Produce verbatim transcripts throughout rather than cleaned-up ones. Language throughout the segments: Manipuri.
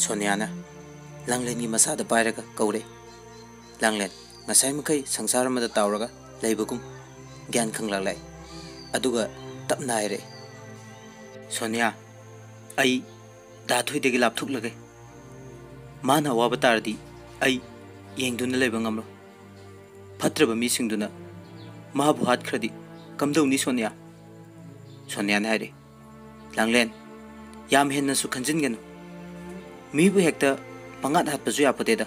ꯁꯣꯅꯤꯌꯥꯅ ꯂꯥꯡꯂꯦꯟꯒꯤ ꯃꯁꯥꯗ ꯄꯥꯏꯔꯒ ꯀꯧꯔꯦ꯫ ꯂꯥꯡꯂꯦꯟ ꯉꯁꯥꯏ ꯃꯈꯩ ꯁꯪꯁꯥꯔ ꯑꯃꯗ ꯇꯥꯎꯔꯒ ꯂꯩꯕꯒꯨꯝ ꯒ꯭ꯌꯥꯟ ꯈꯪꯂꯛꯂꯦ꯫ ꯑꯗꯨꯒ ꯇꯞꯅ ꯍꯥꯏꯔꯛꯑꯦ, "ꯁꯣꯅꯤꯌꯥ, ꯑꯩ ꯗꯥ ꯊꯣꯏꯗꯒꯤ ꯂꯥꯞꯊꯣꯛꯂꯒꯦ꯫ ꯃꯥꯅ ꯑꯋꯥꯕ ꯇꯥꯔꯗꯤ ꯑꯩ ꯌꯦꯡꯗꯨꯅ ꯂꯩꯕ ꯉꯝꯂꯣꯏ꯫ ꯐꯠꯇ꯭ꯔꯕ ꯃꯤꯁꯤꯡꯗꯨꯅ ꯃꯥꯕꯨ ꯍꯥꯠꯈ꯭ꯔꯗꯤ ꯀꯝꯗꯧꯅꯤ ꯁꯣꯅꯤꯌꯥ?" ꯁꯣꯅꯤꯌꯥꯅ ꯍꯥꯏꯔꯦ, "ꯂꯥꯡꯂꯦꯟ, ꯌꯥꯝ ꯍꯦꯟꯅꯁꯨ ꯈꯟꯖꯤꯟꯒꯅꯨ꯫ ꯃꯤꯕꯨ ꯍꯦꯛꯇ ꯄꯪꯍꯥꯠ ꯍꯥꯠꯄꯁꯨ ꯌꯥꯄꯣꯠꯇꯦꯗ꯫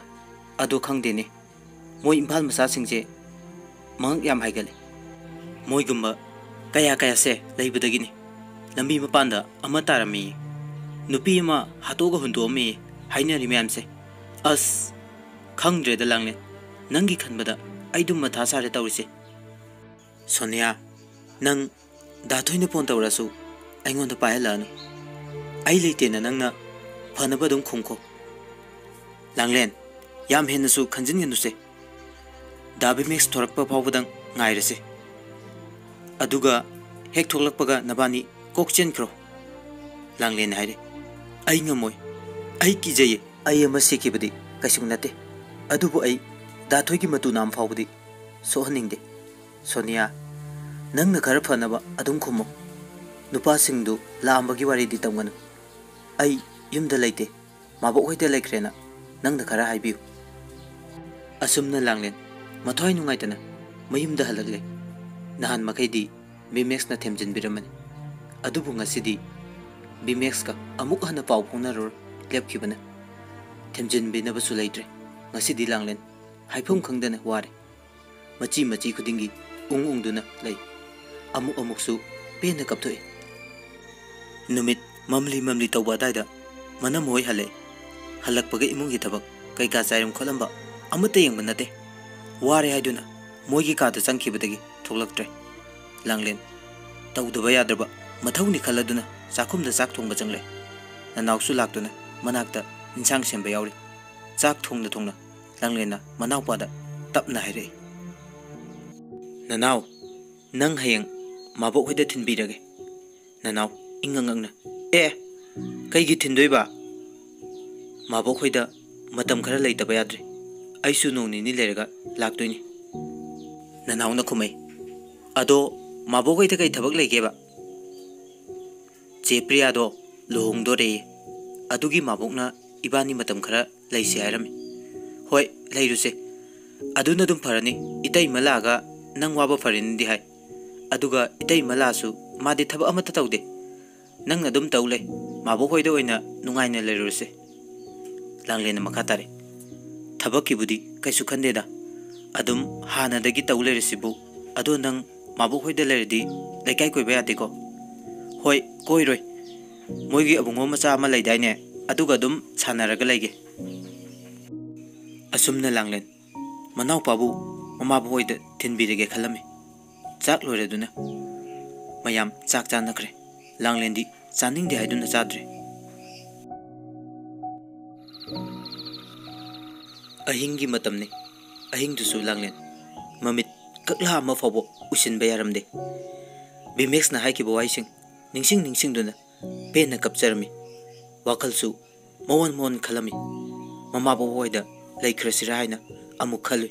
ꯑꯗꯣ ꯈꯪꯗꯦꯅꯦ, ꯃꯣꯏ ꯏꯝꯐꯥꯜ ꯃꯆꯥꯁꯤꯡꯁꯦ ꯃꯉꯛ ꯌꯥꯝ ꯍꯥꯏꯒꯜꯂꯤ꯫ ꯃꯣꯏꯒꯨꯝꯕ ꯀꯌꯥ ꯀꯌꯥꯁꯦ ꯂꯩꯕꯗꯒꯤꯅꯤ ꯂꯝꯕꯤ ꯃꯄꯥꯟꯗ ꯑꯃ ꯇꯥꯔꯝꯃꯤ, ꯅꯨꯄꯤ ꯑꯃ ꯍꯥꯠꯇꯣꯛꯑꯒ ꯍꯨꯟꯗꯣꯛꯑꯝꯃꯤ ꯍꯥꯏꯅꯔꯤ ꯃꯌꯥꯝꯁꯦ꯫ ꯑꯁ, ꯈꯪꯗ꯭ꯔꯦꯗ ꯂꯥꯡꯂꯦꯟ, ꯅꯪꯒꯤ ꯈꯟꯕꯗ ꯑꯩ ꯑꯗꯨꯝ ꯃꯊꯥ ꯁꯥꯔꯦ ꯇꯧꯔꯤꯁꯦ꯫ ꯁꯣꯅꯤꯌꯥ, ꯅꯪ ꯗꯥ ꯊꯣꯏꯅ ꯐꯣꯟ ꯇꯧꯔꯁꯨ ꯑꯩꯉꯣꯟꯗ ꯄꯥꯏꯍꯜꯂꯛꯑꯅꯨ꯫ ꯑꯩ ꯂꯩꯇꯦꯅ ꯅꯪꯅ ꯐꯅꯕ ꯑꯗꯨꯝ ꯈꯨꯝꯈꯣ꯫ ꯂꯥꯡꯂꯦꯟ, ꯌꯥꯝ ꯍꯦꯟꯅꯁꯨ ꯈꯟꯖꯤꯟꯒꯅꯨꯁꯦ꯫ ꯗꯥ ꯕꯤꯃꯦꯛꯁ ꯊꯣꯔꯛꯄ ꯐꯥꯎꯕꯗꯪ ꯉꯥꯏꯔꯁꯦ꯫ ꯑꯗꯨꯒ ꯍꯦꯛ ꯊꯣꯛꯂꯛꯄꯒ ꯅꯕꯥꯅꯤ ꯀꯣꯛ ꯆꯦꯟꯈ꯭ꯔꯣ꯫" ꯂꯥꯡꯂꯦꯟꯅ ꯍꯥꯏꯔꯦ, "ꯑꯩ ꯉꯝꯃꯣꯏ꯫ ꯑꯩ ꯀꯤꯖꯩꯌꯦ꯫ ꯑꯩ ꯑꯃ ꯁꯤꯈꯤꯕꯗꯤ ꯀꯩꯁꯨ ꯅꯠꯇꯦ꯫ ꯑꯗꯨꯕꯨ ꯑꯩ ꯗꯥ ꯊꯣꯏꯒꯤ ꯃꯇꯨ ꯅꯥꯝ ꯐꯥꯎꯕꯗꯤ ꯁꯣꯛꯍꯟꯅꯤꯡꯗꯦ꯫ ꯁꯣꯅꯤꯌꯥ, ꯅꯪꯅ ꯈꯔ ꯐꯅꯕ ꯑꯗꯨꯝ ꯈꯨꯝꯃꯨ꯫ ꯅꯨꯄꯥꯁꯤꯡꯗꯨ ꯂꯥꯛꯑꯝꯕꯒꯤ ꯋꯥꯔꯤꯗꯤ ꯇꯝꯒꯅꯨ꯫ ꯑꯩ ꯌꯨꯝꯗ ꯂꯩꯇꯦ꯫ ꯃꯥꯕꯣꯛ ꯍꯣꯏꯗ ꯂꯩꯈ꯭ꯔꯦꯅ ꯅꯪꯅ ꯈꯔ ꯍꯥꯏꯕꯤꯌꯨ꯫" ꯑꯁꯨꯝꯅ ꯂꯥꯡꯂꯦꯟ ꯃꯊ꯭ꯋꯥꯏ ꯅꯨꯡꯉꯥꯏꯇꯅ ꯃꯌꯨꯝꯗ ꯍꯜꯂꯛꯂꯦ꯫ ꯅꯍꯥꯟ ꯃꯈꯩꯗꯤ ꯕꯤꯃꯦꯛꯁꯅ ꯊꯦꯝꯖꯤꯟꯕꯤꯔꯝꯕꯅꯤ꯫ ꯑꯗꯨꯕꯨ ꯉꯁꯤꯗꯤ ꯕꯤꯃꯦꯛꯁꯀ ꯑꯃꯨꯛ ꯍꯟꯅ ꯄꯥꯎ ꯐꯥꯎꯅꯔꯔꯣꯏ ꯂꯦꯞꯈꯤꯕꯅ꯫ ꯊꯦꯝꯖꯤꯟꯕꯤꯅꯕꯁꯨ ꯂꯩꯇ꯭ꯔꯦ꯫ ꯉꯁꯤꯗꯤ ꯂꯥꯡꯂꯦꯟ ꯍꯥꯏꯐꯝ ꯈꯪꯗꯅ ꯋꯥꯔꯦ꯫ ꯃꯆꯤ ꯃꯆꯤ ꯈꯨꯗꯤꯡꯒꯤ ꯎꯪ ꯎꯪꯗꯨꯅ ꯂꯩ꯫ ꯑꯃꯨꯛ ꯑꯃꯨꯛꯁꯨ ꯄꯦꯟꯅ ꯀꯞꯊꯣꯛꯏ꯫ ꯅꯨꯃꯤꯠ ꯃꯝꯂꯤ ꯃꯝꯂꯤ ꯇꯧꯕ ꯑꯗꯥꯏꯗ ꯃꯅꯝ ꯍꯣꯏ ꯍꯜꯂꯛꯑꯦ꯫ ꯍꯜꯂꯛꯄꯒ ꯏꯃꯨꯡꯒꯤ ꯊꯕꯛ ꯀꯩꯀꯥ ꯆꯥꯏꯔꯝ ꯈꯣꯠꯂꯝꯕ ꯑꯃꯠꯇ ꯌꯦꯡꯕ ꯅꯠꯇꯦ꯫ ꯋꯥꯔꯦ ꯍꯥꯏꯗꯨꯅ ꯃꯣꯏꯒꯤ ꯀꯥꯗ ꯆꯪꯈꯤꯕꯗꯒꯤ ꯊꯣꯛꯂꯛꯇ꯭ꯔꯦ꯫ ꯂꯥꯡꯂꯦꯟ, ꯇꯧꯗꯕ ꯌꯥꯗ꯭ꯔꯕ ꯃꯊꯧꯅꯤ ꯈꯜꯂꯗꯨꯅ ꯆꯥꯛꯈꯨꯝꯗ ꯆꯥꯛ ꯊꯣꯡꯕ ꯆꯪꯂꯛꯑꯦ꯫ ꯅꯅꯥꯎꯁꯨ ꯂꯥꯛꯇꯨꯅ ꯃꯅꯥꯛꯇ ꯏꯟꯁꯥꯡ ꯁꯦꯝꯕ ꯌꯥꯎꯔꯤ꯫ ꯆꯥꯛ ꯊꯣꯡꯅ ꯊꯣꯡꯅ ꯂꯥꯡꯂꯦꯟꯅ ꯃꯅꯥꯎꯄꯥꯗ ꯇꯞꯅ ꯍꯥꯏꯔꯛꯏ, "ꯅꯅꯥꯎ, ꯅꯪ ꯍꯌꯦꯡ ꯃꯥꯕꯣꯛ ꯍꯣꯏꯗ ꯊꯤꯟꯕꯤꯔꯒꯦ꯫" ꯅꯅꯥꯎ ꯏꯪꯉꯪ ꯉꯛꯅ, "ꯑꯦ, ꯀꯩꯒꯤ ꯊꯤꯟꯗꯣꯏꯕ? ꯃꯥꯕꯣꯛ ꯍꯣꯏꯗ ꯃꯇꯝ ꯈꯔ ꯂꯩꯇꯕ ꯌꯥꯗ꯭ꯔꯦ꯫ ꯑꯩꯁꯨ ꯅꯣꯡ ꯅꯤꯅꯤ ꯂꯩꯔꯒ ꯂꯥꯛꯇꯣꯏꯅꯤ꯫ ꯅꯅꯥꯎꯅ ꯈꯨꯝꯃꯩ, "ꯑꯗꯣ ꯃꯥꯕꯣꯛ ꯍꯣꯏꯗ ꯀꯩ ꯊꯕꯛ ꯂꯩꯒꯦꯕ?" "ꯆꯦ ꯄ꯭ꯔꯤꯌꯥꯗꯣ ꯂꯨꯍꯣꯡꯗꯣꯔꯦꯌꯦ꯫ ꯑꯗꯨꯒꯤ ꯃꯥꯕꯣꯛꯅ ꯏꯕꯥꯅꯤ ꯃꯇꯝ ꯈꯔ ꯂꯩꯁꯦ ꯍꯥꯏꯔꯝꯃꯤ꯫" "ꯍꯣꯏ, ꯂꯩꯔꯨꯁꯦ꯫ ꯑꯗꯨꯅ ꯑꯗꯨꯝ ꯐꯔꯅꯤ꯫ ꯏꯇꯩꯃ ꯂꯥꯛꯑꯒ ꯅꯪ ꯋꯥꯕ ꯐꯔꯅꯤꯗꯤ ꯍꯥꯏ꯫ ꯑꯗꯨꯒ ꯏꯇꯩꯃ ꯂꯥꯛꯑꯁꯨ ꯃꯥꯗꯤ ꯊꯕꯛ ꯑꯃꯠꯇ ꯇꯧꯗꯦ꯫ ꯅꯪꯅ ꯑꯗꯨꯝ ꯇꯧ ꯂꯩ꯫ ꯃꯥꯕꯣꯛ ꯍꯣꯏꯗ ꯑꯣꯏꯅ ꯅꯨꯡꯉꯥꯏꯅ ꯂꯩꯔꯨꯔꯁꯦ꯫" ꯂꯥꯡꯂꯦꯟꯅ ꯃꯈꯥ ꯇꯥꯔꯦ, "ꯊꯕꯛꯀꯤꯕꯨꯗꯤ ꯀꯩꯁꯨ ꯈꯟꯗꯦꯗ꯫ ꯑꯗꯨꯝ ꯍꯥꯟꯅꯗꯒꯤ ꯇꯧ ꯂꯩꯔꯁꯤꯕꯨ꯫ ꯑꯗꯣ ꯅꯪ ꯃꯥꯕꯣꯛ ꯍꯣꯏꯗ ꯂꯩꯔꯗꯤ ꯂꯩꯀꯥꯏ ꯀꯣꯏꯕ ꯌꯥꯗꯦꯀꯣ?" "ꯍꯣꯏ, ꯀꯣꯏꯔꯣꯏ꯫ ꯃꯣꯏꯒꯤ ꯑꯕꯨꯡꯉꯣ ꯃꯆꯥ ꯑꯃ ꯂꯩꯗꯥꯏꯅꯦ? ꯑꯗꯨꯒ ꯑꯗꯨꯝ ꯁꯥꯟꯅꯔꯒ ꯂꯩꯒꯦ꯫" ꯑꯁꯨꯝꯅ ꯂꯥꯡꯂꯦꯟ ꯃꯅꯥꯎꯄꯥꯕꯨ ꯃꯃꯥꯕꯣꯛ ꯍꯣꯏꯗ ꯊꯤꯟꯕꯤꯔꯒꯦ ꯈꯜꯂꯝꯃꯤ꯫ ꯆꯥꯛ ꯂꯣꯏꯔꯗꯨꯅ ꯃꯌꯥꯝ ꯆꯥꯛ ꯆꯥꯅꯈ꯭ꯔꯦ꯫ ꯂꯥꯡꯂꯦꯟꯗꯤ ꯆꯥꯅꯤꯡꯗꯦ ꯍꯥꯏꯗꯨꯅ ꯆꯥꯗ꯭ꯔꯦ꯫ ꯑꯍꯤꯡꯒꯤ ꯃꯇꯝꯅꯤ꯫ ꯑꯍꯤꯡꯗꯨꯁꯨ ꯂꯥꯡꯂꯦꯟ ꯃꯃꯤꯠ ꯀꯛꯂꯥ ꯑꯃ ꯐꯥꯎꯕ ꯎꯏꯁꯤꯟꯕ ꯌꯥꯔꯝꯗꯦ꯫ ꯕꯤꯃꯦꯛꯁꯅ ꯍꯥꯏꯈꯤꯕ ꯋꯥꯍꯩꯁꯤꯡ ꯅꯤꯡꯁꯤꯡ ꯅꯤꯡꯁꯤꯡꯗꯨꯅ ꯄꯦꯟꯅ ꯀꯞꯆꯔꯝꯃꯤ꯫ ꯋꯥꯈꯜꯁꯨ ꯃꯑꯣꯟ ꯃꯑꯣꯟ ꯈꯜꯂꯝꯃꯤ꯫ ꯃꯃꯥ ꯕꯕꯥ ꯍꯣꯏꯗ ꯂꯩꯈ꯭ꯔꯁꯤꯔꯥ ꯍꯥꯏꯅ ꯑꯃꯨꯛ ꯈꯜꯂꯨꯏ꯫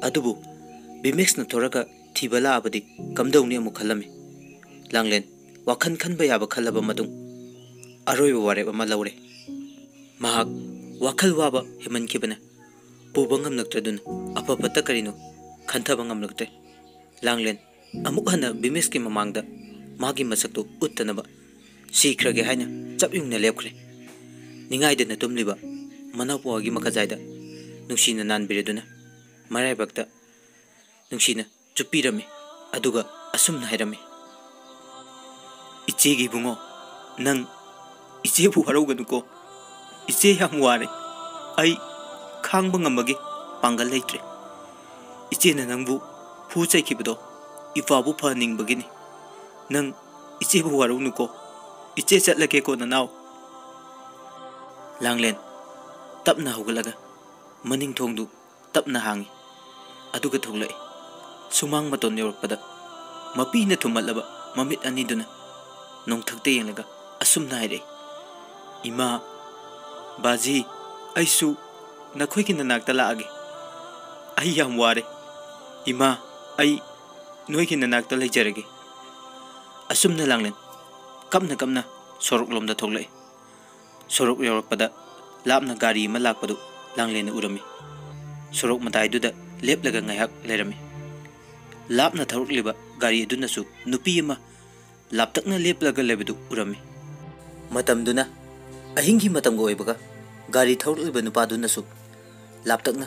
ꯑꯗꯨꯕꯨ ꯕꯤꯃꯦꯛꯁꯅ ꯊꯣꯔꯒ ꯊꯤꯕ ꯂꯥꯛꯑꯕꯗꯤ ꯀꯝꯗꯧꯅꯤ ꯑꯃꯨꯛ ꯈꯜꯂꯝꯃꯤ꯫ ꯂꯥꯡꯂꯦꯟ ꯋꯥꯈꯜ ꯈꯟꯕ ꯌꯥꯕ ꯈꯜꯂꯕ ꯃꯇꯨꯡ ꯑꯔꯣꯏꯕ ꯋꯥꯔꯦꯞ ꯑꯃ ꯂꯧꯔꯦ꯫ ꯃꯍꯥꯛ ꯋꯥꯈꯜ ꯋꯥꯕ ꯍꯦꯟꯃꯟꯈꯤꯕꯅ ꯄꯨꯕ ꯉꯝꯂꯛꯇ꯭ꯔꯗꯨꯅ ꯑꯐ ꯐꯠꯇ ꯀꯔꯤꯅꯣ ꯈꯟꯊꯕ ꯉꯝꯂꯛꯇ꯭ꯔꯦ꯫ ꯂꯥꯡꯂꯦꯟ ꯑꯃꯨꯛ ꯍꯟꯅ ꯕꯤꯃꯦꯛꯁꯀꯤ ꯃꯃꯥꯡꯗ ꯃꯥꯒꯤ ꯃꯁꯛꯇꯨ ꯎꯠꯇꯅꯕ ꯁꯤꯈ꯭ꯔꯒꯦ ꯍꯥꯏꯅ ꯆꯞ ꯌꯨꯡꯅ ꯂꯦꯞꯈ꯭ꯔꯦ꯫ ꯅꯤꯡꯉꯥꯏꯗꯅ ꯇꯨꯝꯂꯤꯕ ꯃꯅꯥꯎꯄꯥꯒꯤ ꯃꯈꯖꯥꯏꯗ ꯅꯨꯡꯁꯤꯅ ꯅꯥꯟꯕꯤꯔꯗꯨꯅ ꯃꯔꯥꯏꯕꯛꯇ ꯅꯨꯡꯁꯤꯅ ꯆꯨꯞꯄꯤꯔꯝꯃꯤ꯫ ꯑꯗꯨꯒ ꯑꯁꯨꯝꯅ ꯍꯥꯏꯔꯝꯃꯤ, "ꯏꯆꯦꯒꯤ ꯏꯕꯨꯡꯉꯣ, ꯅꯪ ꯏꯆꯦꯕꯨ ꯋꯥꯔꯧꯒꯅꯨꯀꯣ꯫ ꯏꯆꯦ ꯌꯥꯝ ꯋꯥꯔꯦ꯫ ꯑꯩ ꯈꯥꯡꯕ ꯉꯝꯕꯒꯤ ꯄꯥꯡꯒꯜ ꯂꯩꯇ꯭ꯔꯦ꯫ ꯏꯆꯦꯅ ꯅꯪꯕꯨ ꯐꯨ ꯆꯩꯈꯤꯕꯗꯣ ꯏꯄ꯭ꯋꯥꯕꯨ ꯐꯍꯟꯅꯤꯡꯕꯒꯤꯅꯤ꯫ ꯅꯪ ꯏꯆꯦꯕꯨ ꯋꯥꯔꯧꯅꯨꯀꯣ꯫ ꯏꯆꯦ ꯆꯠꯂꯒꯦꯀꯣ ꯅꯅꯥꯎ꯫" ꯂꯥꯡꯂꯦꯟ ꯇꯞꯅ ꯍꯧꯒꯠꯂꯒ ꯃꯅꯤꯡ ꯊꯣꯡꯗꯨ ꯇꯞꯅ ꯍꯥꯡꯉꯤ꯫ ꯑꯗꯨꯒ ꯊꯣꯛꯂꯛꯏ꯫ ꯁꯨꯃꯥꯡ ꯃꯇꯣꯟ ꯌꯧꯔꯛꯄꯗ ꯃꯄꯤꯅ ꯊꯨꯝꯃꯠꯂꯕ ꯃꯃꯤꯠ ꯑꯅꯤꯗꯨꯅ ꯅꯣꯡꯊꯛꯇ ꯌꯦꯡꯂꯒ ꯑꯁꯨꯝꯅ ꯍꯥꯏꯔꯛꯏ, "ꯏꯃꯥ, "ꯕꯥꯖꯤ, ꯑꯩꯁꯨ ꯅꯈꯣꯏꯒꯤ ꯅꯅꯥꯛꯇ ꯂꯥꯛꯑꯒꯦ꯫ ꯑꯩ ꯌꯥꯝ ꯋꯥꯔꯦ꯫ ꯏꯃꯥ, ꯑꯩ ꯅꯣꯏꯒꯤ ꯅꯅꯥꯛꯇ ꯂꯩꯖꯔꯒꯦ꯫" ꯑꯁꯨꯝꯅ ꯂꯥꯡꯂꯦꯟ ꯀꯞꯅ ꯀꯞꯅ ꯁꯣꯔꯣꯛꯂꯣꯝꯗ ꯊꯣꯛꯂꯛꯏ꯫ ꯁꯣꯔꯣꯛ ꯌꯧꯔꯛꯄꯗ ꯂꯥꯞꯅ ꯒꯥꯔꯤ ꯑꯃ ꯂꯥꯛꯄꯗꯨ ꯂꯥꯡꯂꯦꯟꯅ ꯎꯔꯝꯃꯤ꯫ ꯁꯣꯔꯣꯛ ꯃꯇꯥꯏꯗꯨꯗ ꯂꯦꯞꯂꯒ ꯉꯥꯏꯍꯥꯛ ꯂꯩꯔꯝꯃꯤ꯫ ꯂꯥꯞꯅ ꯊꯧꯔꯛꯂꯤꯕ ꯒꯥꯔꯤ ꯑꯗꯨꯅꯁꯨ ꯅꯨꯄꯤ ꯑꯃ ꯂꯥꯞꯇꯛꯅ ꯂꯦꯞꯂꯒ ꯂꯩꯕꯗꯨ ꯎꯔꯝꯃꯤ꯫ ꯃꯇꯝꯗꯨꯅ ꯑꯍꯤꯡꯒꯤ ꯃꯇꯝꯒ ꯑꯣꯏꯕꯒ ꯒꯥꯔꯤ ꯊꯧꯔꯛꯂꯤꯕ ꯅꯨꯄꯥꯗꯨꯅꯁꯨ ꯂꯥꯞꯇꯛꯅ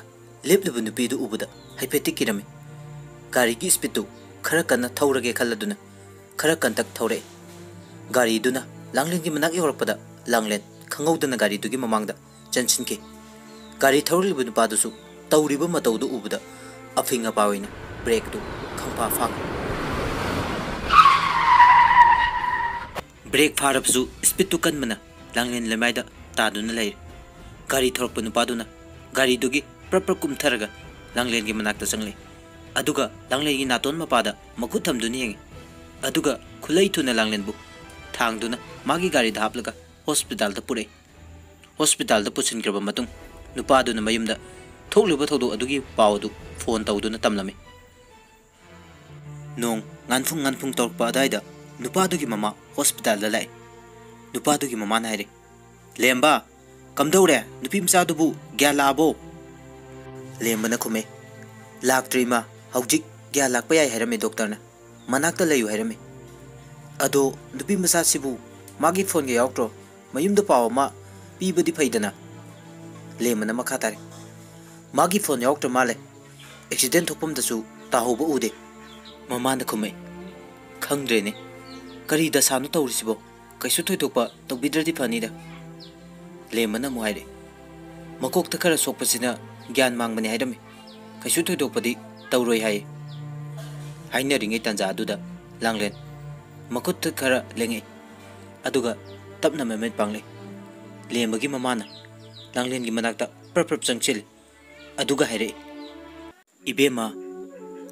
ꯂꯦꯞꯂꯤꯕ ꯅꯨꯄꯤꯗꯨ ꯎꯕꯗ ꯍꯥꯏꯐꯦꯠꯇꯤ ꯀꯤꯔꯝꯃꯤ꯫ ꯒꯥꯔꯤꯒꯤ ꯁ꯭ꯄꯤꯠꯇꯨ ꯈꯔ ꯀꯟꯅ ꯊꯧꯔꯒꯦ ꯈꯜꯂꯗꯨꯅ ꯈꯔ ꯀꯟꯇꯛ ꯊꯧꯔꯛꯏ꯫ ꯒꯥꯔꯤꯗꯨꯅ ꯂꯥꯡꯂꯦꯟꯒꯤ ꯃꯅꯥꯛ ꯌꯧꯔꯛꯄꯗ ꯂꯥꯡꯂꯦꯟ ꯈꯪꯍꯧꯗꯅ ꯒꯥꯔꯤꯗꯨꯒꯤ ꯃꯃꯥꯡꯗ ꯆꯦꯟꯁꯤꯟꯈꯤ꯫ ꯒꯥꯔꯤ ꯊꯧꯔꯛꯂꯤꯕ ꯅꯨꯄꯥꯗꯨꯁꯨ ꯇꯧꯔꯤꯕ ꯃꯇꯧꯗꯨ ꯎꯕꯗ ꯑꯐꯤꯡ ꯑꯄꯥꯏ ꯑꯣꯏꯅ ꯕ꯭ꯔꯦꯛꯇꯨ ꯈꯪꯐꯥ ꯐꯥꯈꯤ꯫ ꯕ꯭ꯔꯦꯛ ꯐꯥꯔꯕꯁꯨ ꯁ꯭ꯄꯤꯠꯇꯨ ꯀꯟꯕꯅ ꯂꯥꯡꯂꯦꯟ ꯂꯩꯃꯥꯏꯗ ꯇꯥꯗꯨꯅ ꯂꯩꯔꯦ꯫ ꯒꯥꯔꯤ ꯊꯧꯔꯛꯄ ꯅꯨꯄꯥꯗꯨꯅ ꯒꯥꯔꯤꯗꯨꯒꯤ ꯄ꯭ꯔꯞ ꯄ꯭ꯔꯞ ꯀꯨꯝꯊꯔꯒ ꯂꯥꯡꯂꯦꯟꯒꯤ ꯃꯅꯥꯛꯇ ꯆꯪꯂꯛꯏ꯫ ꯑꯗꯨꯒ ꯂꯥꯡꯂꯦꯟꯒꯤ ꯅꯥꯇꯣꯟ ꯃꯄꯥꯗ ꯃꯈꯨꯠ ꯊꯝꯗꯨꯅ ꯌꯦꯡꯉꯤ꯫ ꯑꯗꯨꯒ ꯈꯨꯠꯂꯩ ꯊꯨꯅ ꯂꯥꯡꯂꯦꯟꯕꯨ ꯊꯥꯡꯗꯨꯅ ꯃꯥꯒꯤ ꯒꯥꯔꯤꯗ ꯍꯥꯞꯂꯒ ꯍꯣꯁꯄꯤꯇꯥꯜꯗ ꯄꯨꯔꯛꯏ꯫ ꯍꯣꯁꯄꯤꯇꯥꯜꯗ ꯄꯨꯁꯤꯟꯈ꯭ꯔꯕ ꯃꯇꯨꯡ ꯅꯨꯄꯥꯗꯨꯅ ꯃꯌꯨꯝꯗ ꯊꯣꯛꯂꯤꯕ ꯊꯧꯗꯣꯛ ꯑꯗꯨꯒꯤ ꯄꯥꯎ ꯑꯗꯨ ꯐꯣꯟ ꯇꯧꯗꯨꯅ ꯇꯝꯂꯝꯃꯤ꯫ ꯅꯣꯡ ꯉꯥꯟꯐꯨꯡ ꯉꯥꯟꯐꯨꯡ ꯇꯧꯔꯛꯄ ꯑꯗꯨꯋꯥꯏꯗ ꯅꯨꯄꯥꯗꯨꯒꯤ ꯃꯃꯥ ꯍꯣꯁꯄꯤꯇꯥꯜꯗ ꯂꯥꯛꯏ꯫ ꯅꯨꯄꯥꯗꯨꯒꯤ ꯃꯃꯥꯅ ꯍꯥꯏꯔꯦ, "ꯂꯦꯝꯕ, ꯀꯝꯗꯧꯔꯦ? ꯅꯨꯄꯤ ꯃꯆꯥꯗꯨꯕꯨ ꯒ꯭ꯌꯥꯟ ꯂꯥꯛꯑꯕꯣ?" ꯂꯦꯝꯕꯅ ꯈꯨꯝꯃꯦ, "ꯂꯥꯛꯇ꯭ꯔꯤ ꯏꯃꯥ, ꯍꯧꯖꯤꯛ ꯒ꯭ꯌꯥꯟ ꯂꯥꯛꯄ ꯌꯥꯏ ꯍꯥꯏꯔꯝꯃꯤ ꯗꯣꯛꯇꯔꯅ, ꯃꯅꯥꯛꯇ ꯂꯩꯌꯨ ꯍꯥꯏꯔꯝꯃꯤ꯫ ꯑꯗꯣ ꯅꯨꯄꯤ ꯃꯆꯥꯁꯤꯕꯨ ꯃꯥꯒꯤ ꯐꯣꯟꯒ ꯌꯥꯎꯔꯛꯇ꯭ꯔꯣ? ꯃꯌꯨꯝꯗ ꯄꯥꯎ ꯑꯃ ꯄꯤꯕꯗꯤ ꯐꯩꯗꯅ꯫" ꯂꯦꯝꯕꯅ ꯃꯈꯥ ꯇꯥꯔꯦ, "ꯃꯥꯒꯤ ꯐꯣꯟ ꯌꯥꯎꯔꯛꯇ꯭ꯔ ꯃꯥꯜꯂꯦ, ꯑꯦꯛꯁꯤꯗꯦꯟ ꯊꯣꯛꯐꯝꯗꯁꯨ ꯇꯥꯍꯧꯕ ꯎꯗꯦ꯫" ꯃꯃꯥꯅ ꯈꯨꯝꯃꯛꯏ, "ꯈꯪꯗ꯭ꯔꯦꯅꯦ, ꯀꯔꯤ ꯗꯁꯥꯅꯣ ꯇꯧꯔꯤꯁꯤꯕꯣ? ꯀꯩꯁꯨ ꯊꯣꯏꯗꯣꯛꯄ ꯇꯧꯕꯤꯗ꯭ꯔꯗꯤ ꯐꯅꯤꯗ꯫" ꯂꯦꯝꯕꯅ ꯑꯃꯨꯛ ꯍꯥꯏꯔꯛꯏ, "ꯃꯀꯣꯛꯇ ꯈꯔ ꯁꯣꯛꯄꯁꯤꯅ ꯒ꯭ꯌꯥꯟ ꯃꯥꯡꯕꯅꯤ ꯍꯥꯏꯔꯝꯃꯤ, ꯀꯩꯁꯨ ꯊꯣꯏꯗꯣꯛꯄꯗꯤ ꯇꯧꯔꯣꯏ ꯍꯥꯏꯌꯦ꯫" ꯍꯥꯏꯅꯔꯤꯉꯩ ꯇꯥꯟꯖꯥ ꯑꯗꯨꯗ ꯂꯥꯡꯂꯦꯟ ꯃꯈꯨꯠꯇ ꯈꯔ ꯂꯦꯡꯉꯛꯏ, ꯑꯗꯨꯒ ꯇꯞꯅ ꯃꯃꯤꯠ ꯄꯥꯡꯂꯛꯏ꯫ ꯂꯦꯝꯕꯒꯤ ꯃꯃꯥꯅ ꯂꯥꯡꯂꯦꯟꯒꯤ ꯃꯅꯥꯛꯇ ꯄ꯭ꯔꯞ ꯄ꯭ꯔꯞ ꯆꯪꯁꯤꯜꯂꯤ, ꯑꯗꯨꯒ ꯍꯥꯏꯔꯛꯏ, "ꯏꯕꯦꯝꯃ,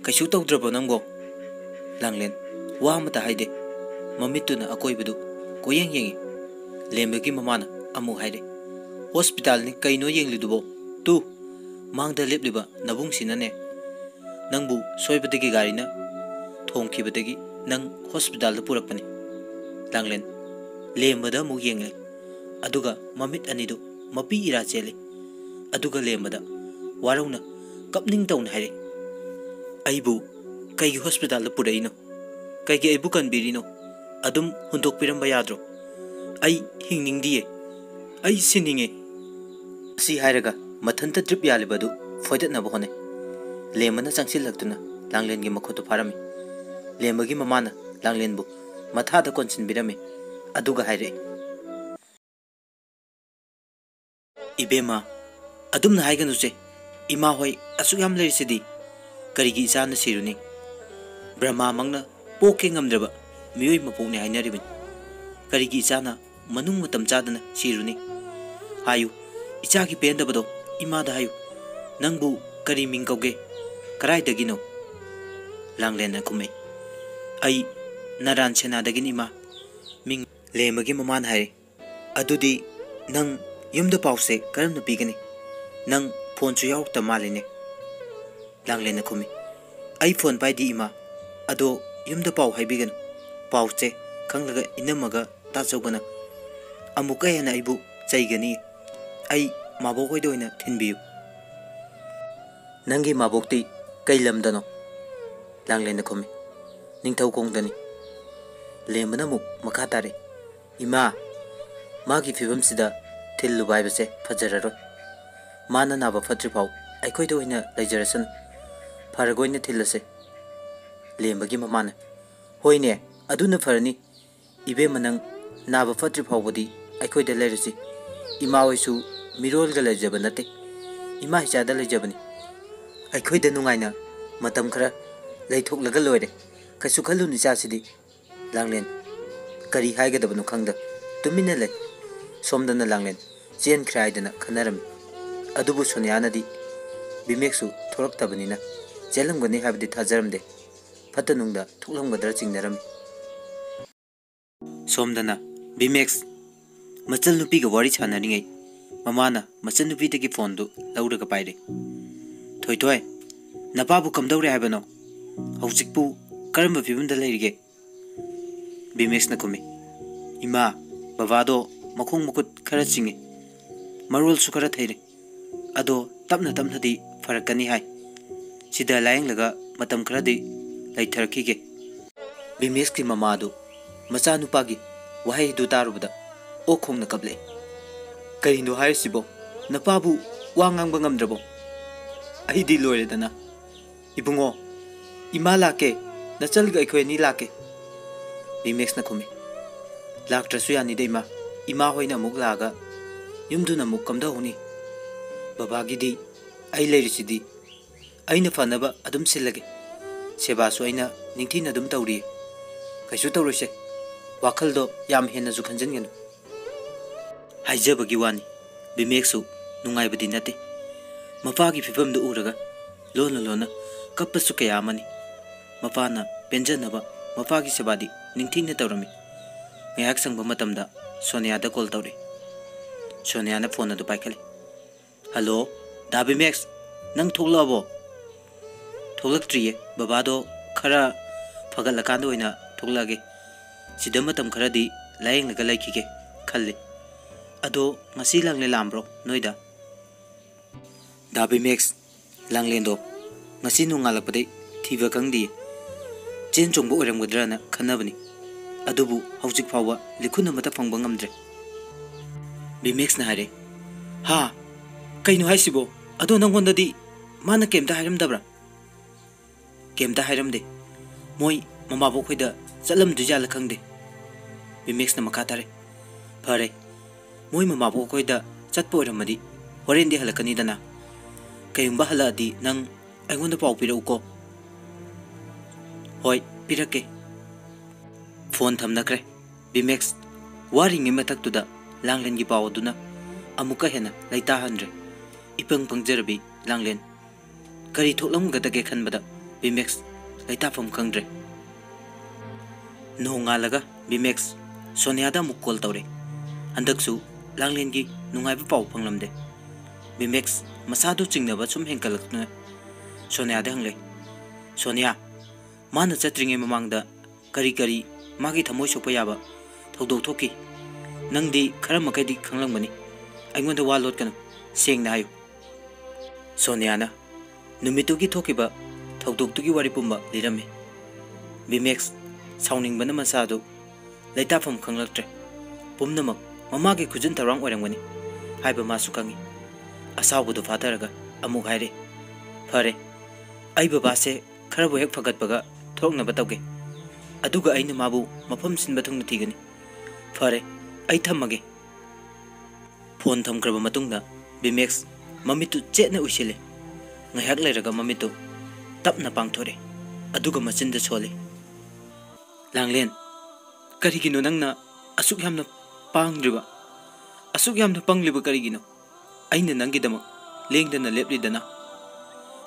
ꯀꯩꯁꯨ ꯇꯧꯗ꯭ꯔꯕꯣ ꯅꯪꯕꯣ?" ꯂꯥꯡꯂꯦꯟ ꯋꯥ ꯑꯃꯇ ꯍꯥꯏꯗꯦ꯫ ꯃꯃꯤꯠꯇꯨꯅ ꯑꯀꯣꯏꯕꯗꯨ ꯀꯣꯏꯌꯦꯡ ꯌꯦꯡꯉꯤ꯫ ꯂꯦꯝꯕꯒꯤ ꯃꯃꯥꯅ ꯑꯃꯨꯛ ꯍꯥꯏꯔꯦ, "ꯍꯣꯁꯄꯤꯇꯥꯜꯅꯤ ꯀꯩꯅꯣ ꯌꯦꯡꯂꯤꯗꯨꯕꯣ? ꯇꯨ, ꯃꯥꯡꯗ ꯂꯦꯞꯂꯤꯕ ꯅꯕꯨꯡꯁꯤꯅꯅꯦ, ꯅꯪꯕꯨ ꯁꯣꯏꯕꯗꯒꯤ ꯒꯥꯔꯤꯅ ꯊꯣꯝꯈꯤꯕꯗꯒꯤ ꯅꯪ ꯍꯣꯁꯄꯤꯇꯥꯜꯗ ꯄꯨꯔꯛꯄꯅꯤ꯫" ꯂꯥꯡꯂꯦꯟ ꯂꯦꯝꯕꯗ ꯑꯃꯨꯛ ꯌꯦꯡꯂꯦ꯫ ꯑꯗꯨꯒ ꯃꯃꯤꯠ ꯑꯅꯤꯗꯨ ꯃꯄꯤ ꯏꯔꯥ ꯆꯦꯜꯂꯤ꯫ ꯑꯗꯨꯒ ꯂꯦꯝꯕꯗ ꯋꯥꯔꯧꯅ ꯀꯞꯅꯤꯡ ꯇꯧꯅ ꯍꯥꯏꯔꯛꯏ, "ꯑꯩꯕꯨ ꯀꯩꯒꯤ ꯍꯣꯁꯄꯤꯇꯥꯜꯗ ꯄꯨꯔꯛꯏꯅꯣ? ꯀꯩꯒꯤ ꯑꯩꯕꯨ ꯀꯟꯕꯤꯔꯤꯅꯣ? ꯑꯗꯨꯝ ꯍꯨꯟꯗꯣꯛꯄꯤꯔꯝꯕ ꯌꯥꯗ꯭ꯔꯣ? ꯑꯩ ꯍꯤꯡꯅꯤꯡꯗꯤꯌꯦ꯫ ꯑꯩ ꯁꯤꯅꯤꯡꯉꯦ꯫" ꯑꯁꯤ ꯍꯥꯏꯔꯒ ꯃꯊꯟꯇ ꯗ꯭ꯔꯤꯞ ꯌꯥꯜꯂꯤꯕ ꯑꯗꯨ ꯐꯣꯏꯗꯠꯅꯕ ꯍꯣꯠꯅꯩ꯫ ꯂꯦꯝꯕꯅ ꯆꯪꯁꯤꯜꯂꯛꯇꯨꯅ ꯂꯥꯡꯂꯦꯟꯒꯤ ꯃꯈꯨꯠꯇꯨ ꯐꯥꯔꯝꯃꯤ꯫ ꯂꯦꯝꯕꯒꯤ ꯃꯃꯥꯅ ꯂꯥꯡꯂꯦꯟꯕꯨ ꯃꯊꯥꯗ ꯀꯣꯟꯁꯤꯟꯕꯤꯔꯝꯃꯤ꯫ ꯑꯗꯨꯒ ꯍꯥꯏꯔꯛꯏ, "ꯏꯕꯦꯝꯃ, ꯑꯗꯨꯝꯅ ꯍꯥꯏꯒꯅꯨꯁꯦ꯫ ꯏꯃꯥ ꯍꯣꯏ ꯑꯁꯨꯛ ꯌꯥꯝ ꯂꯩꯔꯤꯁꯤꯗꯤ ꯀꯔꯤꯒꯤ ꯏꯆꯥꯅ ꯁꯤꯔꯨꯅꯤ? ꯕ꯭ꯔꯍꯃꯥꯃꯛꯅ ꯄꯣꯛꯀꯦ ꯉꯝꯗ꯭ꯔꯕ ꯃꯤꯑꯣꯏ ꯃꯄꯣꯛꯅꯤ ꯍꯥꯏꯅꯔꯤꯕꯅꯤ꯫ ꯀꯔꯤꯒꯤ ꯏꯆꯥꯅ ꯃꯅꯨꯡ ꯃꯇꯝ ꯆꯥꯗꯅ ꯁꯤꯔꯨꯅꯤ? ꯍꯥꯏꯌꯨ, ꯏꯆꯥꯒꯤ ꯄꯦꯟꯗꯕꯗꯣ ꯏꯃꯥꯗ ꯍꯥꯏꯌꯨ꯫ ꯅꯪꯕꯨ ꯀꯔꯤ ꯃꯤꯡ ꯀꯧꯒꯦ? ꯀꯗꯥꯏꯗꯒꯤꯅꯣ?" ꯂꯥꯡꯂꯦꯟꯅ ꯈꯨꯝꯃꯤ, "ꯑꯩ ꯅꯔꯥꯟ ꯁꯦꯅꯥꯗꯒꯤꯅꯤ ꯏꯃꯥ꯫" ꯃꯤꯡ ꯂꯦꯝꯕꯒꯤ ꯃꯃꯥꯅ ꯍꯥꯏꯔꯤ, "ꯑꯗꯨꯗꯤ ꯅꯪ ꯌꯨꯝꯗ ꯄꯥꯎꯁꯦ ꯀꯔꯝꯅ ꯄꯤꯒꯅꯤ? ꯅꯪ ꯐꯣꯟꯁꯨ ꯌꯥꯎꯔꯛꯇ ꯃꯥꯜꯂꯤꯅꯦ꯫" ꯂꯥꯡꯂꯦꯟꯅ ꯈꯨꯝꯃꯤ, "ꯑꯩ ꯐꯣꯟ ꯄꯥꯏꯗꯦ ꯏꯃꯥ꯫ ꯑꯗꯣ ꯌꯨꯝꯗ ꯄꯥꯎ ꯍꯥꯏꯕꯤꯒꯅꯨ꯫ ꯄꯥꯎꯁꯦ ꯈꯪꯂꯒ ꯏꯅꯝꯃꯒ ꯇꯥꯆꯧꯒꯅ ꯑꯃꯨꯛꯀ ꯍꯦꯟꯅ ꯑꯩꯕꯨ ꯆꯩꯒꯅꯤ꯫ ꯑꯩ ꯃꯥꯕꯣꯛ ꯍꯣꯏꯗ ꯑꯣꯏꯅ ꯊꯤꯟꯕꯤꯌꯨ꯫" "ꯅꯪꯒꯤ ꯃꯥꯕꯣꯛꯇꯤ ꯀꯩ ꯂꯝꯗꯅꯣ?" ꯂꯥꯡꯂꯦꯟꯅ ꯈꯨꯝꯃꯤ, "ꯅꯤꯡꯊꯧꯈꯣꯡꯗꯅꯤ꯫" ꯂꯦꯝꯕꯅ ꯑꯃꯨꯛ ꯃꯈꯥ ꯇꯥꯔꯛꯏ, "ꯏꯃꯥ, ꯃꯥꯒꯤ ꯐꯤꯕꯝꯁꯤꯗ ꯊꯤꯜꯂꯨꯕ ꯍꯥꯏꯕꯁꯦ ꯐꯖꯔꯔꯣꯏ꯫ ꯃꯥꯅ ꯅꯥꯕ ꯐꯠꯇ꯭ꯔꯤꯐꯥꯎ ꯑꯩꯈꯣꯏꯗ ꯑꯣꯏꯅ ꯂꯩꯖꯔꯁꯅꯨ꯫ ꯐꯔꯒ ꯑꯣꯏꯅ ꯊꯤꯜꯂꯁꯦ꯫" ꯂꯦꯝꯕꯒꯤ ꯃꯃꯥꯅ, "ꯍꯣꯏꯅꯦ, ꯑꯗꯨꯅ ꯐꯔꯅꯤ꯫ ꯏꯕꯦꯝꯃ, ꯅꯪ ꯅꯥꯕ ꯐꯠꯇ꯭ꯔꯤ ꯐꯥꯎꯕꯗꯤ ꯑꯩꯈꯣꯏꯗ ꯂꯩꯔꯁꯤ꯫ ꯏꯃꯥ ꯍꯣꯏꯁꯨ ꯃꯤꯔꯣꯜꯒ ꯂꯩꯖꯕ ꯅꯠꯇꯦ꯫ ꯏꯃꯥ ꯏꯆꯥꯗ ꯂꯩꯖꯕꯅꯤ꯫ ꯑꯩꯈꯣꯏꯗ ꯅꯨꯡꯉꯥꯏꯅ ꯃꯇꯝ ꯈꯔ ꯂꯩꯊꯣꯛꯂꯒ ꯂꯣꯏꯔꯦ꯫ ꯀꯩꯁꯨ ꯈꯜꯂꯨꯅꯨ ꯏꯆꯥꯁꯤꯗꯤ꯫" ꯂꯥꯡꯂꯦꯟ ꯀꯔꯤ ꯍꯥꯏꯒꯗꯕꯅꯣ ꯈꯪꯗ ꯇꯨꯃꯤꯟꯅ ꯂꯩ꯫ ꯁꯣꯝꯗꯅ ꯂꯥꯡꯂꯦꯟ ꯆꯦꯟꯈ꯭ꯔꯦ ꯍꯥꯏꯗꯅ ꯈꯟꯅꯔꯝꯃꯤ꯫ ꯑꯗꯨꯕꯨ ꯁꯣꯅꯤꯌꯥꯅꯗꯤ ꯕꯤꯃꯦꯛꯁꯨ ꯊꯣꯛꯂꯛꯇꯕꯅꯤꯅ ꯆꯦꯜꯂꯝꯒꯅꯤ ꯍꯥꯏꯕꯗꯤ ꯊꯥꯖꯔꯝꯗꯦ꯫ ꯐꯠꯇ ꯅꯨꯡꯗ ꯊꯣꯛꯂꯝꯒꯗ꯭ꯔꯥ ꯆꯤꯡꯅꯔꯝꯃꯤ꯫ ꯁꯣꯝꯗꯅ ꯕꯤꯃꯦꯛꯁ ꯃꯆꯜ ꯅꯨꯄꯤꯒ ꯋꯥꯔꯤ ꯁꯥꯟꯅꯔꯤꯉꯩ ꯃꯃꯥꯅ ꯃꯆꯟꯅꯨꯄꯤꯗꯒꯤ ꯐꯣꯟꯗꯨ ꯂꯧꯔꯒ ꯄꯥꯏꯔꯦ꯫ "ꯊꯣꯏꯊꯣꯏ, ꯅꯄꯥꯕꯨ ꯀꯝꯗꯧꯔꯦ ꯍꯥꯏꯕꯅꯣ? ꯍꯧꯖꯤꯛꯄꯨ ꯀꯔꯝꯕ ꯐꯤꯕꯝꯗ ꯂꯩꯔꯤꯒꯦ?" ꯕꯤꯃꯦꯛꯁꯅ ꯈꯨꯝꯃꯤ, "ꯏꯃꯥ, ꯕꯕꯥꯗꯣ ꯃꯈꯣꯡ ꯃꯈꯨꯠ ꯈꯔ ꯆꯤꯡꯉꯤ, ꯃꯔꯣꯜꯁꯨ ꯈꯔ ꯊꯩꯔꯦ꯫ ꯑꯗꯣ ꯇꯞꯅ ꯇꯞꯅꯗꯤ ꯐꯔꯛꯀꯅꯤ ꯍꯥꯏ꯫ ꯁꯤꯗ ꯂꯥꯌꯦꯡꯂꯒ ꯃꯇꯝ ꯈꯔꯗꯤ ꯂꯩꯊꯔꯛꯈꯤꯒꯦ꯫" ꯕꯤꯃꯦꯛꯁꯀꯤ ꯃꯃꯥꯗꯨ ꯃꯆꯥꯅꯨꯄꯥꯒꯤ ꯋꯥꯍꯩꯗꯨ ꯇꯥꯔꯨꯕꯗ ꯑꯣꯛ ꯈꯣꯡꯅ ꯀꯞꯂꯛꯏ꯫ "ꯀꯔꯤꯅꯣ ꯍꯥꯏꯔꯤꯁꯤꯕꯣ? ꯅꯄꯥꯕꯨ ꯋꯥ ꯉꯥꯡꯕ ꯉꯝꯗ꯭ꯔꯕꯣ? ꯑꯩꯗꯤ ꯂꯣꯏꯔꯦꯗꯅ꯫" "ꯏꯕꯨꯡꯉꯣ, ꯏꯃꯥ ꯂꯥꯛꯀꯦ, ꯅꯆꯜꯒ ꯑꯩꯈꯣꯏ ꯑꯅꯤ ꯂꯥꯛꯀꯦ꯫" ꯕꯤꯃꯦꯛꯁꯅ ꯈꯨꯝꯃꯤ꯫ "ꯂꯥꯛꯇ꯭ꯔꯁꯨ ꯌꯥꯅꯤꯗ ꯏꯃꯥ, ꯏꯃꯥ ꯍꯣꯏꯅ ꯑꯃꯨꯛ ꯂꯥꯛꯑꯒ ꯌꯨꯝꯗꯨꯅ ꯑꯃꯨꯛ ꯀꯝꯗꯧꯍꯧꯅꯤ? ꯕꯕꯥꯒꯤꯗꯤ ꯑꯩ ꯂꯩꯔꯤꯁꯤꯗꯤ꯫ ꯑꯩꯅ ꯐꯅꯕ ꯑꯗꯨꯝ ꯁꯤꯜꯂꯒꯦ꯫ ꯁꯦꯕꯥꯁꯨ ꯑꯩꯅ ꯅꯤꯡꯊꯤꯅ ꯑꯗꯨꯝ ꯇꯧꯔꯤꯌꯦ꯫ ꯀꯩꯁꯨ ꯇꯧꯔꯣꯏꯁꯦ꯫ ꯋꯥꯈꯜꯗꯣ ꯌꯥꯝ ꯍꯦꯟꯅꯁꯨ ꯈꯟꯖꯤꯟꯒꯅꯨ꯫" ꯍꯥꯏꯖꯕꯒꯤ ꯋꯥꯅꯤ, ꯕꯤꯃꯦꯛꯁꯨ ꯅꯨꯡꯉꯥꯏꯕꯗꯤ ꯅꯠꯇꯦ꯫ ꯃꯄꯥꯒꯤ ꯐꯤꯕꯝꯗꯨ ꯎꯔꯒ ꯂꯣꯟꯅ ꯂꯣꯟꯅ ꯀꯞꯄꯁꯨ ꯀꯌꯥ ꯑꯃꯅꯤ꯫ ꯃꯄꯥꯅ ꯄꯦꯟꯖꯅꯕ ꯃꯄꯥꯒꯤ ꯁꯦꯕꯥꯗꯤ ꯅꯤꯡꯊꯤꯅ ꯇꯧꯔꯝꯃꯤ꯫ ꯉꯥꯏꯍꯥꯛ ꯁꯪꯕ ꯃꯇꯝꯗ ꯁꯣꯅꯤꯌꯥꯗ ꯀꯣꯜ ꯇꯧꯔꯛꯏ꯫ ꯁꯣꯅꯤꯌꯥꯅ ꯐꯣꯟ ꯑꯗꯨ ꯄꯥꯏꯈꯠꯂꯤ꯫ "ꯍꯜꯂꯣ, ꯗꯥ ꯕꯤꯃꯦꯛꯁ, ꯅꯪ ꯊꯣꯛꯂꯛꯑꯕꯣ?" "ꯊꯣꯛꯂꯛꯇ꯭ꯔꯤꯌꯦ, ꯕꯕꯥꯗꯣ ꯈꯔ ꯐꯒꯠꯂꯀꯥꯟꯗ ꯑꯣꯏꯅ ꯊꯣꯛꯂꯛꯑꯒꯦ꯫ ꯁꯤꯗ ꯃꯇꯝ ꯈꯔꯗꯤ ꯂꯥꯌꯦꯡꯂꯒ ꯂꯩꯈꯤꯒꯦ ꯈꯜꯂꯤ꯫ ꯑꯗꯣ ꯉꯁꯤ ꯂꯥꯡꯂꯦꯟ ꯂꯥꯛꯑꯝꯕ꯭ꯔꯣ ꯅꯣꯏꯗ?" "ꯗꯥ ꯕꯤꯃꯦꯛꯁ, ꯂꯥꯡꯂꯦꯟꯗꯣ ꯉꯁꯤ ꯅꯣꯡꯉꯥꯜꯂꯛꯄꯗꯩ ꯊꯤꯕ ꯈꯪꯗꯤꯌꯦ꯫ ꯆꯦꯟ ꯆꯣꯡꯕ ꯑꯣꯏꯔꯝꯒꯗ꯭ꯔꯅ ꯈꯟꯅꯕꯅꯤ꯫ ꯑꯗꯨꯕꯨ ꯍꯧꯖꯤꯛ ꯐꯥꯎꯕ ꯂꯤꯈꯨꯟ ꯑꯃꯠꯇ ꯐꯪꯕ ꯉꯝꯗ꯭ꯔꯦ꯫" ꯕꯤꯃꯦꯛꯁꯅ ꯍꯥꯏꯔꯦ꯫ "ꯍꯥ? ꯀꯩꯅꯣ ꯍꯥꯏꯁꯤꯕꯣ? ꯑꯗꯣ ꯅꯪꯉꯣꯟꯗꯗꯤ ꯃꯥꯅ ꯀꯩꯝꯇ ꯍꯥꯏꯔꯝꯗꯕ꯭ꯔꯥ?" "ꯀꯩꯝꯇ ꯍꯥꯏꯔꯝꯗꯦ꯫ ꯃꯣꯏ ꯃꯃꯥꯕꯣꯛ ꯈꯣꯏꯗ ꯆꯠꯂꯝꯗꯣꯏꯖꯥꯠꯂ ꯈꯪꯗꯦ꯫" ꯕꯤꯃꯦꯛꯁꯅ ꯃꯈꯥ ꯇꯥꯔꯦ꯫ "ꯐꯔꯦ, ꯃꯣꯏ ꯃꯃꯥꯕꯣꯛ ꯈꯣꯏꯗ ꯆꯠꯄ ꯑꯣꯏꯔꯝꯃꯗꯤ ꯍꯣꯔꯦꯟꯗꯤ ꯍꯜꯂꯛꯀꯅꯤꯗꯅ꯫ ꯀꯩꯒꯨꯝꯕ ꯍꯜꯂꯛꯑꯗꯤ ꯅꯪ ꯑꯩꯉꯣꯟꯗ ꯄꯥꯎ ꯄꯤꯔꯛꯎꯀꯣ꯫" "ꯍꯣꯏ, ꯄꯤꯔꯛꯀꯦ꯫" ꯐꯣꯟ ꯊꯝꯅꯈ꯭ꯔꯦ꯫ ꯕꯤꯃꯦꯛꯁ ꯋꯥꯔꯤꯉꯩ ꯃꯊꯛꯇꯨꯗ ꯂꯥꯡꯂꯦꯟꯒꯤ ꯄꯥꯎ ꯑꯗꯨꯅ ꯑꯃꯨꯛꯀ ꯍꯦꯟꯅ ꯂꯩꯇꯥꯍꯟꯗ꯭ꯔꯦ꯫ ꯏꯄꯪ ꯄꯪꯖꯔꯕꯤ ꯂꯥꯡꯂꯦꯟ꯫ ꯀꯔꯤ ꯊꯣꯛꯂꯝꯒꯗꯒꯦ ꯈꯟꯕꯗ ꯕꯤꯃꯦꯛꯁ ꯂꯩꯇꯥꯐꯝ ꯈꯪꯗ꯭ꯔꯦ꯫ ꯅꯣꯡꯉꯥꯜꯂꯒ ꯕꯤꯃꯦꯛꯁ ꯁꯣꯅꯤꯌꯥꯗ ꯑꯃꯨꯛ ꯀꯣꯜ ꯇꯧꯔꯦ꯫ ꯍꯟꯗꯛꯁꯨ ꯂꯥꯡꯂꯦꯟꯒꯤ ꯅꯨꯡꯉꯥꯏꯕ ꯄꯥꯎ ꯐꯪꯂꯝꯗꯦ꯫ ꯕꯤꯃꯦꯛꯁ ꯃꯁꯥꯗꯨ ꯆꯤꯡꯅꯕ ꯁꯨꯝ ꯍꯦꯟꯀꯠꯂꯛꯇꯨꯅ ꯁꯣꯅꯤꯌꯥꯗ ꯍꯪꯂꯦ, "ꯁꯣꯅꯤꯌꯥ, ꯃꯥꯅ ꯆꯠꯇ꯭ꯔꯤꯉꯩ ꯃꯃꯥꯡꯗ ꯀꯔꯤ ꯀꯔꯤ ꯃꯥꯒꯤ ꯊꯃꯣꯏ ꯁꯣꯛꯄ ꯌꯥꯕ ꯊꯧꯗꯣꯛ ꯊꯣꯛꯈꯤ? ꯅꯪꯗꯤ ꯈꯔ ꯃꯈꯩꯗꯤ ꯈꯪꯂꯝꯒꯅꯤ꯫ ꯑꯩꯉꯣꯟꯗ ꯋꯥ ꯂꯣꯠꯀꯅꯨ, ꯁꯦꯡꯅ ꯍꯥꯏꯌꯨ꯫" ꯁꯣꯅꯤꯌꯥꯅ ꯅꯨꯃꯤꯠꯇꯨꯒꯤ ꯊꯣꯛꯈꯤꯕ ꯊꯧꯗꯣꯛꯇꯨꯒꯤ ꯋꯥꯔꯤ ꯄꯨꯝꯕ ꯂꯤꯔꯝꯃꯤ꯫ ꯕꯤꯃꯦꯛꯁ ꯁꯥꯎꯅꯤꯡꯕꯅ ꯃꯁꯥꯗꯨ ꯂꯩꯇꯥꯐꯝ ꯈꯪꯂꯛꯇ꯭ꯔꯦ꯫ ꯄꯨꯝꯅꯃꯛ ꯃꯃꯥꯒꯤ ꯈꯨꯖꯤꯟ ꯊꯧꯔꯥꯡ ꯑꯣꯏꯔꯝꯒꯅꯤ ꯍꯥꯏꯕ ꯃꯥꯁꯨ ꯈꯪꯏ꯫ ꯑꯁꯥꯎꯕꯗꯨ ꯐꯥꯊꯔꯒ ꯑꯃꯨꯛ ꯍꯥꯏꯔꯦ, "ꯐꯔꯦ, ꯑꯩ ꯕꯕꯥꯁꯦ ꯈꯔꯕꯨ ꯍꯦꯛ ꯐꯒꯠꯄꯒ ꯊꯣꯛꯅꯕ ꯇꯧꯒꯦ꯫ ꯑꯗꯨꯒ ꯑꯩꯅ ꯃꯥꯕꯨ ꯃꯐꯝ ꯁꯤꯟꯕ ꯊꯨꯡꯅ ꯊꯤꯒꯅꯤ꯫ ꯐꯔꯦ, ꯑꯩ ꯊꯝꯃꯒꯦ꯫" ꯐꯣꯟ ꯊꯝꯈ꯭ꯔꯕ ꯃꯇꯨꯡꯗ ꯕꯤꯃꯦꯛꯁ ꯃꯃꯤꯠꯇꯨ ꯆꯦꯠꯅ ꯎꯏꯁꯤꯜꯂꯦ꯫ ꯉꯥꯏꯍꯥꯛ ꯂꯩꯔꯒ ꯃꯃꯤꯠꯇꯨ ꯇꯞꯅ ꯄꯥꯡꯊꯣꯔꯛꯑꯦ, ꯑꯗꯨꯒ ꯃꯆꯤꯟꯗ ꯁꯣꯜꯂꯤ, "ꯂꯥꯡꯂꯦꯟ, ꯀꯔꯤꯒꯤꯅꯣ ꯅꯪꯅ ꯑꯁꯨꯛ ꯌꯥꯝꯅ ꯄꯥꯡꯗ꯭ꯔꯤꯕ? ꯑꯁꯨꯛ ꯌꯥꯝꯅ ꯄꯪꯂꯤꯕ ꯀꯔꯤꯒꯤꯅꯣ? ꯑꯩꯅ ꯅꯪꯒꯤꯗꯃꯛ ꯂꯦꯡꯗꯅ ꯂꯦꯞꯂꯤꯗꯅ꯫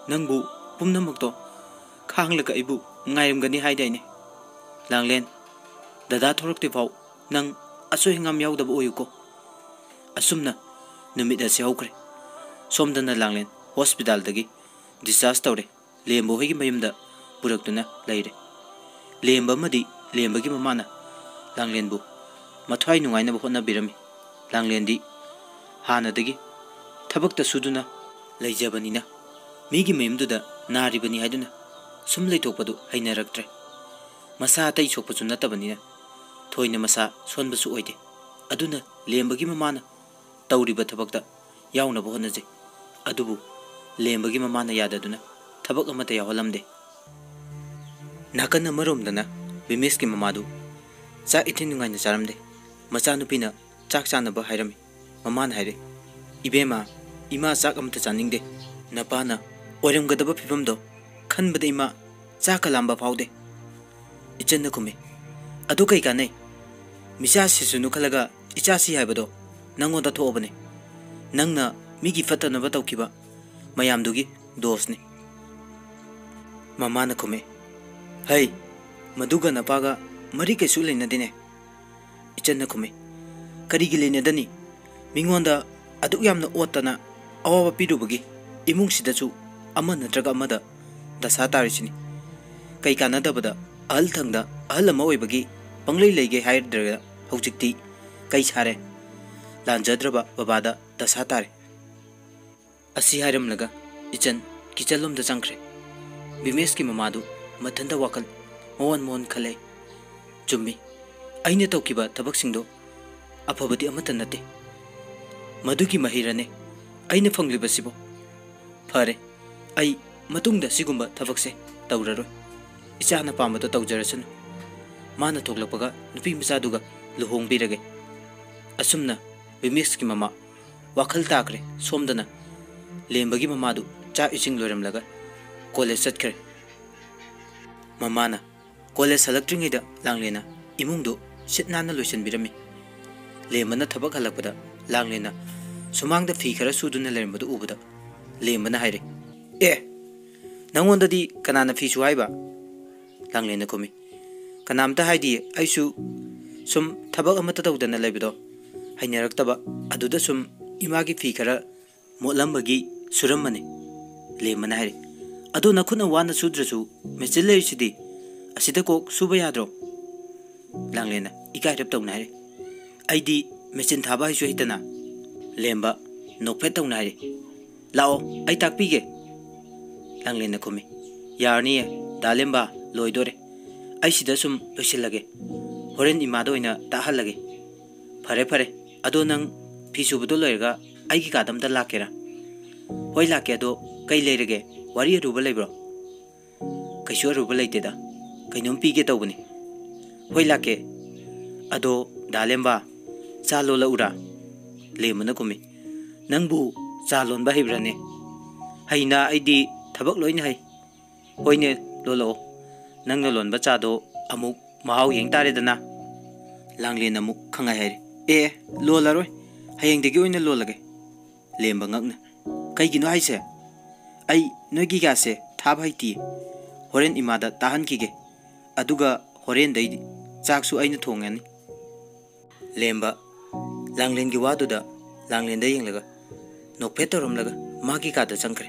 ꯅꯪꯕꯨ ꯄꯨꯝꯅꯃꯛꯇꯣ ꯈꯥꯡꯂꯒ ꯑꯩꯕꯨ ꯉꯥꯏꯔꯝꯒꯅꯤ ꯍꯥꯏꯗꯥꯏꯅꯦ? ꯂꯥꯡꯂꯦꯟ, ꯗꯗꯥ ꯊꯣꯔꯛꯇ꯭ꯔꯤꯐꯥꯎ ꯅꯪ ꯑꯁꯣꯏ ꯑꯉꯥꯝ ꯌꯥꯎꯗꯕ ꯑꯣꯏꯌꯨꯀꯣ꯫" ꯑꯁꯨꯝꯅ ꯅꯨꯃꯤꯠ ꯑꯁꯤ ꯍꯧꯈ꯭ꯔꯦ꯫ ꯁꯣꯝꯗꯅ ꯂꯥꯡꯂꯦꯟ ꯍꯣꯁꯄꯤꯇꯥꯜꯗꯒꯤ ꯗꯤꯁꯆꯥꯔꯖ ꯇꯧꯔꯦ꯫ ꯂꯦꯝꯕ ꯍꯣꯏꯒꯤ ꯃꯌꯨꯝꯗ ꯄꯨꯔꯛꯇꯨꯅ ꯂꯩꯔꯦ꯫ ꯂꯦꯝꯕ ꯑꯃꯗꯤ ꯂꯦꯝꯕꯒꯤ ꯃꯃꯥꯅ ꯂꯥꯡꯂꯦꯟꯕꯨ ꯃꯊ꯭ꯋꯥꯏ ꯅꯨꯡꯉꯥꯏꯅꯕ ꯍꯣꯠꯅꯕꯤꯔꯝꯃꯤ꯫ ꯂꯥꯡꯂꯦꯟꯗꯤ ꯍꯥꯟꯅꯗꯒꯤ ꯊꯕꯛꯇ ꯁꯨꯗꯨꯅ ꯂꯩꯖꯕꯅꯤꯅ ꯃꯤꯒꯤ ꯃꯌꯨꯝꯗꯨꯗ ꯅꯥꯔꯤꯕꯅꯤ ꯍꯥꯏꯗꯨꯅ ꯁꯨꯝ ꯂꯩꯊꯣꯛꯄꯗꯨ ꯍꯩꯅꯔꯛꯇ꯭ꯔꯦ꯫ ꯃꯁꯥ ꯑꯇꯩ ꯁꯣꯛꯄꯁꯨ ꯅꯠꯇꯕꯅꯤꯅ ꯊꯣꯏꯅ ꯃꯁꯥ ꯁꯣꯟꯕꯁꯨ ꯑꯣꯏꯗꯦ꯫ ꯑꯗꯨꯅ ꯂꯦꯝꯕꯒꯤ ꯃꯃꯥꯅ ꯇꯧꯔꯤꯕ ꯊꯕꯛꯇ ꯌꯥꯎꯅꯕ ꯍꯣꯠꯅꯖꯩ꯫ ꯑꯗꯨꯕꯨ ꯂꯦꯝꯕꯒꯤ ꯃꯃꯥꯅ ꯌꯥꯗꯗꯨꯅ ꯊꯕꯛ ꯑꯃꯠꯇ ꯌꯥꯎꯍꯜꯂꯝꯗꯦ꯫ ꯅꯥꯀꯟ ꯑꯃꯔꯣꯝꯗꯅ ꯕꯤꯃꯦꯁꯀꯤ ꯃꯃꯥꯗꯨ ꯆꯥꯛ ꯏꯟꯊꯤ ꯅꯨꯡꯉꯥꯏꯅ ꯆꯥꯔꯝꯗꯦ꯫ ꯃꯆꯥꯅꯨꯄꯤꯅ ꯆꯥꯛ ꯆꯥꯅꯕ ꯍꯥꯏꯔꯝꯃꯤ꯫ ꯃꯃꯥꯅ ꯍꯥꯏꯔꯦ, "ꯏꯕꯦꯝꯃ, ꯏꯃꯥ ꯆꯥꯛ ꯑꯃꯠꯇ ꯆꯥꯅꯤꯡꯗꯦ꯫ ꯅꯄꯥꯅ ꯑꯣꯏꯔꯝꯒꯗꯕ ꯐꯤꯕꯝꯗꯣ ꯈꯟꯕꯗ ꯏꯃꯥ ꯆꯥꯛꯀ ꯂꯥꯝꯕ ꯐꯥꯎꯗꯦ꯫" ꯏꯆꯟꯅ ꯈꯨꯝꯃꯤ, "ꯑꯗꯨ ꯀꯩ ꯀꯥꯟꯅꯩ? ꯃꯤꯆꯥ ꯁꯤꯁꯅꯨ ꯈꯜꯂꯒ ꯏꯆꯥ ꯁꯤ ꯍꯥꯏꯕꯗꯣ ꯅꯪꯉꯣꯟꯗ ꯊꯣꯛꯑꯕꯅꯦ꯫ ꯅꯪꯅ ꯃꯤꯒꯤ ꯐꯠꯇꯅꯕ ꯇꯧꯈꯤꯕ ꯃꯌꯥꯝꯗꯨꯒꯤ ꯗꯣꯁꯅꯤ꯫" ꯃꯃꯥꯅ ꯈꯨꯝꯃꯤ, "ꯍꯩ, ꯃꯗꯨꯒ ꯅꯄꯥꯒ ꯃꯔꯤ ꯀꯩꯁꯨ ꯂꯩꯅꯗꯦꯅꯦ꯫" ꯏꯆꯟꯅ ꯈꯨꯝꯃꯤ, "ꯀꯔꯤꯒꯤ ꯂꯩꯅꯗꯅꯤ? ꯃꯤꯉꯣꯟꯗ ꯑꯗꯨꯛ ꯌꯥꯝꯅ ꯑꯣꯠꯇꯅ ꯑꯋꯥꯕ ꯄꯤꯔꯨꯕꯒꯤ ꯏꯃꯨꯡꯁꯤꯗꯁꯨ ꯑꯃ ꯅꯠꯇ꯭ꯔꯒ ꯑꯃꯗ ꯗꯁꯥ ꯇꯥꯔꯤꯁꯤꯅꯤ꯫ ꯀꯩ ꯀꯥꯟꯅꯗꯕꯗ ꯑꯍꯜ ꯊꯪꯗ ꯑꯍꯜ ꯑꯃ ꯑꯣꯏꯕꯒꯤ ꯄꯪꯂꯩ ꯂꯩꯒꯦ ꯍꯥꯏꯗ꯭ꯔꯒ ꯍꯧꯖꯤꯛꯇꯤ ꯀꯩ ꯁꯥꯔꯦ? ꯂꯥꯟꯖꯗ꯭ꯔꯕ ꯕꯕꯥꯗ ꯗꯁꯥ ꯇꯥꯔꯦ꯫ ꯑꯁꯤ ꯍꯥꯏꯔꯝꯂꯒ ꯏꯆꯟ ꯀꯤꯆꯟꯂꯣꯝꯗ ꯆꯪꯈ꯭ꯔꯦ꯫ ꯕꯤꯃꯦꯁꯀꯤ ꯃꯃꯥꯗꯨ ꯃꯊꯟꯇ ꯋꯥꯈꯜ ꯃꯋꯣꯟ ꯃꯋꯣꯟ ꯈꯜꯂꯦ꯫ ꯆꯨꯝꯃꯤ, ꯑꯩꯅ ꯇꯧꯈꯤꯕ ꯊꯕꯛꯁꯤꯡꯗꯣ ꯑꯐꯕꯗꯤ ꯑꯃꯠꯇ ꯅꯠꯇꯦ꯫ ꯃꯗꯨꯒꯤ ꯃꯍꯩꯔꯅꯦ ꯑꯩꯅ ꯐꯪꯂꯤꯕꯁꯤꯕꯣ? ꯐꯔꯦ, ꯑꯩ ꯃꯇꯨꯡꯗ ꯁꯤꯒꯨꯝꯕ ꯊꯕꯛꯁꯦ ꯇꯧꯔꯔꯣꯏ꯫ ꯏꯆꯥꯅ ꯄꯥꯝꯕꯗꯣ ꯇꯧꯖꯔꯁꯅꯨ꯫ ꯃꯥꯅ ꯊꯣꯛꯂꯛꯄꯒ ꯅꯨꯄꯤ ꯃꯆꯥꯗꯨꯒ ꯂꯨꯍꯣꯡꯕꯤꯔꯒꯦ꯫ ꯑꯁꯨꯝꯅ ꯕꯤꯃꯦꯁꯀꯤ ꯃꯃꯥ ꯋꯥꯈꯜ ꯇꯥꯈ꯭ꯔꯦ꯫ ꯁꯣꯝꯗꯅ ꯂꯦꯝꯕꯒꯤ ꯃꯃꯥꯗꯨ ꯆꯥꯛ ꯏꯁꯤꯡ ꯂꯣꯏꯔꯝꯂꯒ ꯀꯣꯂꯦꯖ ꯆꯠꯈ꯭ꯔꯦ꯫ ꯃꯃꯥꯅ ꯀꯣꯂꯦꯖ ꯍꯜꯂꯛꯇ꯭ꯔꯤꯉꯩꯗ ꯂꯥꯡꯂꯦꯟꯅ ꯏꯃꯨꯡꯗꯨ ꯁꯤꯠ ꯅꯥꯟꯅ ꯂꯣꯏꯁꯤꯟꯕꯤꯔꯝꯃꯤ꯫ ꯂꯦꯝꯕꯅ ꯊꯕꯛ ꯍꯜꯂꯛꯄꯗ ꯂꯥꯡꯂꯦꯟꯅ ꯁꯨꯃꯥꯡꯗ ꯐꯤ ꯈꯔ ꯁꯨꯗꯨꯅ ꯂꯩꯔꯝꯕꯗꯨ ꯎꯕꯗ ꯂꯦꯝꯕꯅ ꯍꯥꯏꯔꯦ, "ꯑꯦ, ꯅꯪꯉꯣꯟꯗꯗꯤ ꯀꯅꯥꯅ ꯐꯤ ꯁꯨ ꯍꯥꯏꯕ?" ꯂꯥꯡꯂꯦꯟꯅ ꯈꯨꯝꯃꯤ, "ꯀꯅꯥꯝꯇ ꯍꯥꯏꯗꯤꯌꯦ, ꯑꯩꯁꯨ ꯁꯨꯝ ꯊꯕꯛ ꯑꯃꯠꯇ ꯇꯧꯗꯅ ꯂꯩꯕꯗꯣ ꯍꯩꯅꯔꯛꯇꯕ, ꯑꯗꯨꯗ ꯁꯨꯝ ꯏꯃꯥꯒꯤ ꯐꯤ ꯈꯔ ꯃꯣꯠꯂꯝꯕꯒꯤ ꯁꯨꯔꯝꯕꯅꯤ," ꯂꯦꯝꯕꯅ ꯍꯥꯏꯔꯦ꯫ "ꯑꯗꯣ ꯅꯈꯨꯠꯅ ꯋꯥꯅ ꯁꯨꯗ꯭ꯔꯁꯨ ꯃꯦꯆꯤꯟ ꯂꯩꯔꯤꯁꯤꯗꯤ, ꯑꯁꯤꯗ ꯀꯣꯛ ꯁꯨꯕ ꯌꯥꯗ꯭ꯔꯣ?" ꯂꯥꯡꯂꯦꯟꯅ ꯏꯀꯥꯏꯔꯞ ꯇꯧꯅ ꯍꯥꯏꯔꯦ, "ꯑꯩꯗꯤ ꯃꯦꯆꯤꯟ ꯊꯥꯕ ꯍꯩꯁꯨ ꯍꯩꯇꯅ?" ꯂꯦꯝꯕ ꯅꯣꯛꯐꯦꯠ ꯇꯧꯅ ꯍꯥꯏꯔꯦ, "ꯂꯥꯛꯑꯣ, ꯑꯩ ꯇꯥꯛꯄꯤꯒꯦ," ꯂꯥꯡꯂꯦꯟꯅ ꯈꯨꯝꯃꯤ꯫ "ꯌꯥꯔꯅꯤꯌꯦ, ꯗꯥ ꯂꯦꯝꯕ, ꯂꯣꯏꯗꯣꯔꯦ꯫ ꯑꯩ ꯁꯤꯗ ꯁꯨꯝ ꯂꯣꯏꯁꯤꯜꯂꯒꯦ꯫ ꯍꯣꯔꯦꯟ ꯏꯃꯥꯗ ꯑꯣꯏꯅ ꯇꯥꯛꯍꯜꯂꯒꯦ꯫" "ꯐꯔꯦ, ꯐꯔꯦ꯫ ꯑꯗꯣ ꯅꯪ ꯐꯤ ꯁꯨꯕꯗꯣ ꯂꯣꯏꯔꯒ ꯑꯩꯒꯤ ꯀꯥꯗ ꯑꯝꯇ ꯂꯥꯛꯀꯦꯔꯥ?" "ꯍꯣꯏ, ꯂꯥꯛꯀꯦ꯫ ꯑꯗꯣ ꯀꯩ ꯂꯩꯔꯒꯦ? ꯋꯥꯔꯤ ꯑꯔꯨꯕ ꯂꯩꯕ꯭ꯔꯣ?" "ꯀꯩꯁꯨ ꯑꯔꯨꯕ ꯂꯩꯇꯦꯗ꯫ ꯀꯩꯅꯣꯝ ꯄꯤꯒꯦ ꯇꯧꯕꯅꯤ꯫" "ꯍꯣꯏ, ꯂꯥꯛꯀꯦ꯫ ꯑꯗꯣ ꯗꯥ ꯂꯦꯝꯕ, ꯆꯥ ꯂꯣꯜꯂꯛꯎꯔꯥ?" ꯂꯦꯝꯕꯅ ꯈꯨꯝꯃꯤ꯫ "ꯅꯪꯕꯨ ꯆꯥ ꯂꯣꯟꯕ ꯍꯩꯕ꯭ꯔꯥꯅꯦ?" "ꯍꯩꯅ, ꯑꯩꯗꯤ ꯊꯕꯛ ꯂꯣꯏꯅ ꯍꯩ꯫" "ꯍꯣꯏꯅꯦ, ꯂꯣꯜꯂꯛꯑꯣ꯫ ꯅꯪꯅ ꯂꯣꯟꯕ ꯆꯥꯗꯣ ꯑꯃꯨꯛ ꯃꯍꯥꯎ ꯌꯦꯡ ꯇꯥꯔꯦꯗꯅ꯫" ꯂꯥꯡꯂꯦꯟ ꯑꯃꯨꯛ ꯈꯪꯉꯥꯏ ꯍꯥꯏꯔꯦ, "ꯑꯦ, ꯂꯣꯜꯂꯔꯣꯏ꯫ ꯍꯌꯦꯡꯗꯒꯤ ꯑꯣꯏꯅ ꯂꯣꯜꯂꯒꯦ꯫" ꯂꯦꯝꯕ ꯉꯛꯅ, "ꯀꯩꯒꯤꯅꯣ ꯍꯥꯏꯁꯦ? ꯑꯩ ꯅꯣꯏꯒꯤ ꯒ꯭ꯌꯥꯁꯁꯦ ꯊꯥꯕ ꯍꯩꯇꯤꯌꯦ꯫ ꯍꯣꯔꯦꯟ ꯏꯃꯥꯗ ꯇꯥꯍꯟꯈꯤꯒꯦ꯫ ꯑꯗꯨꯒ ꯍꯣꯔꯦꯟꯗꯩꯗꯤ ꯆꯥꯛꯁꯨ ꯑꯩꯅ ꯊꯣꯡꯉꯅꯤ꯫" ꯂꯦꯝꯕ ꯂꯥꯡꯂꯦꯟꯒꯤ ꯋꯥꯗꯨꯗ ꯂꯥꯡꯂꯦꯟꯗ ꯌꯦꯡꯂꯒ ꯅꯣꯛꯐꯦꯠ ꯇꯧꯔꯝꯂꯒ ꯃꯥꯒꯤ ꯀꯥꯗ ꯆꯪꯈ꯭ꯔꯦ꯫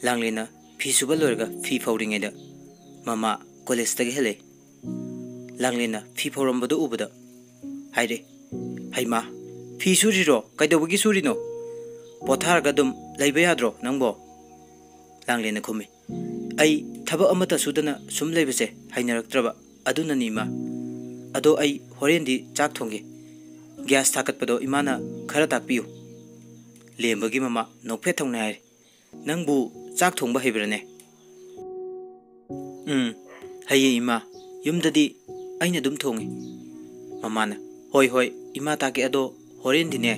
ꯂꯥꯡꯂꯦꯟꯅ ꯐꯤ ꯁꯨꯕ ꯂꯣꯏꯔꯒ ꯐꯤ ꯐꯧꯔꯤꯉꯩꯗ ꯃꯃꯥ ꯀꯣꯂꯦꯖꯇꯒꯤ ꯍꯜꯂꯛꯏ꯫ ꯂꯥꯡꯂꯦꯟꯅ ꯐꯤ ꯐꯧꯔꯝꯕꯗꯨ ꯎꯕꯗ ꯍꯥꯏꯔꯦ, "ꯍꯩꯃꯥ, ꯐꯤ ꯁꯨꯔꯤꯔꯣ? ꯀꯩꯗꯧꯕꯒꯤ ꯁꯨꯔꯤꯅꯣ? ꯄꯣꯊꯥꯔꯒ ꯑꯗꯨꯝ ꯂꯩꯕ ꯌꯥꯗ꯭ꯔꯣ ꯅꯪꯕꯣ?" ꯂꯥꯡꯂꯦꯟꯅ ꯈꯨꯝꯃꯤ, "ꯑꯩ ꯊꯕꯛ ꯑꯃꯠꯇ ꯁꯨꯗꯅ ꯁꯨꯝ ꯂꯩꯕꯁꯦ ꯍꯩꯅꯔꯛꯇ꯭ꯔꯕ, ꯑꯗꯨꯅꯅꯤ ꯏꯃꯥ꯫ ꯑꯗꯣ ꯑꯩ ꯍꯣꯔꯦꯟꯗꯤ ꯆꯥꯛ ꯊꯣꯡꯒꯦ꯫ ꯒ꯭ꯌꯥꯁ ꯊꯥꯒꯠꯄꯗꯣ ꯏꯃꯥꯅ ꯈꯔ ꯇꯥꯛꯄꯤꯌꯨ꯫" ꯂꯦꯝꯕꯒꯤ ꯃꯃꯥ ꯅꯣꯛꯐꯦꯠ ꯊꯧꯅ ꯍꯥꯏꯔꯦ, "ꯅꯪꯕꯨ ꯆꯥꯛ ꯊꯣꯡꯕ ꯍꯩꯕ꯭ꯔꯥꯅꯦ?" "ꯎꯝ, ꯍꯩꯌꯦ ꯏꯃꯥ꯫ ꯌꯨꯝꯗꯗꯤ ꯑꯩꯅ ꯑꯗꯨꯝ ꯊꯣꯡꯉꯤ꯫" ꯃꯃꯥꯅ, "ꯍꯣꯏ, ꯍꯣꯏ, ꯏꯃꯥ ꯇꯥꯛꯀꯦ꯫ ꯑꯗꯣ ꯍꯣꯔꯦꯟꯗꯤꯅꯦ,